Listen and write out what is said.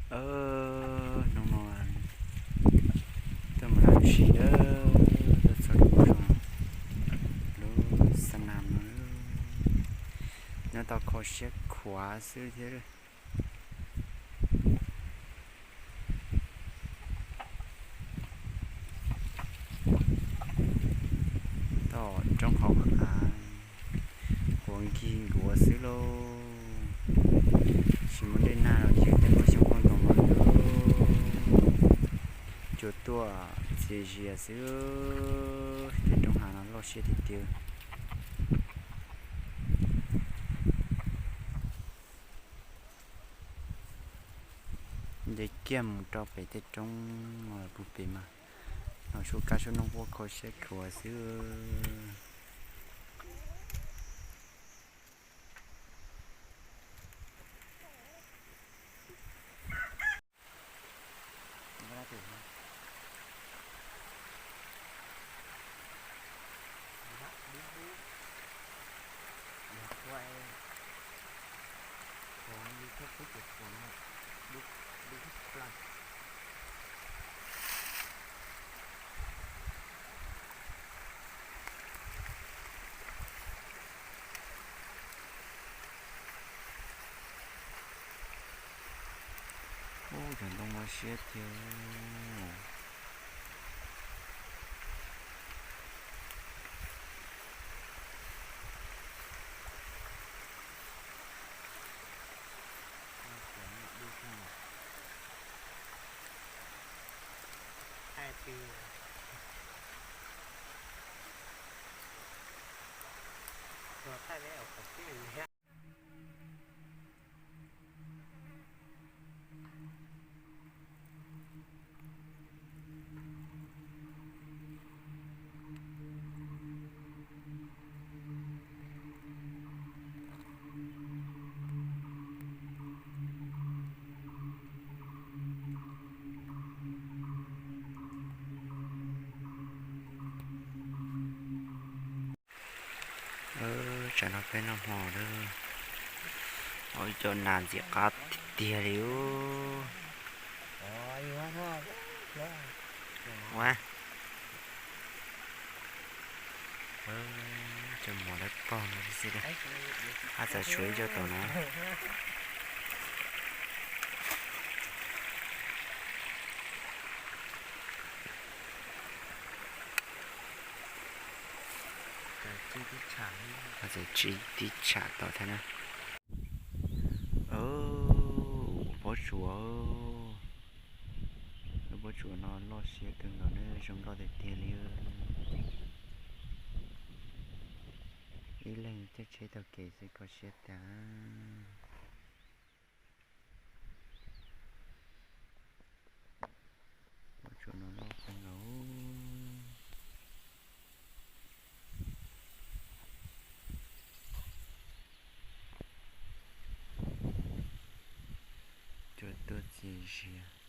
Hnub no tuaj mus laj sim dawb, tuaj txog rau lub xa nas no, nyob tau kho siab khuav xwb thiab. Toj roob hauv av, quav nkig nkuav xwb lauj. Tsis muaj dej nag los ces tej muaj xyoob nkauj ntoo los cua tuaj txias zias xwb. Tej roob hav no loj siab tiag tiag. Nce kiag mus rau pem tej roob no pug pem mas, no suab kab suab noog quaj kho siab khuav xwb. Ub, cov ntoo no siab thiab. Tsam no peb noj hmo lawm, ua ib co nas ntxim qab tiag tiag li. Ua, cov mov dawb paug no xwb, haj txawm suav ib co tom no. Haj txawm tsim tib tsham tom thiab na. Pob tsuas, lub pob tsuas no loj siab kawg nkaus na, zoo nkauj tiag tiag li. Ib leeg caij tsheb taug kev xwb kho siab tas. Pob tsuas no loj kawg nkaus. Cua tuaj txias zias.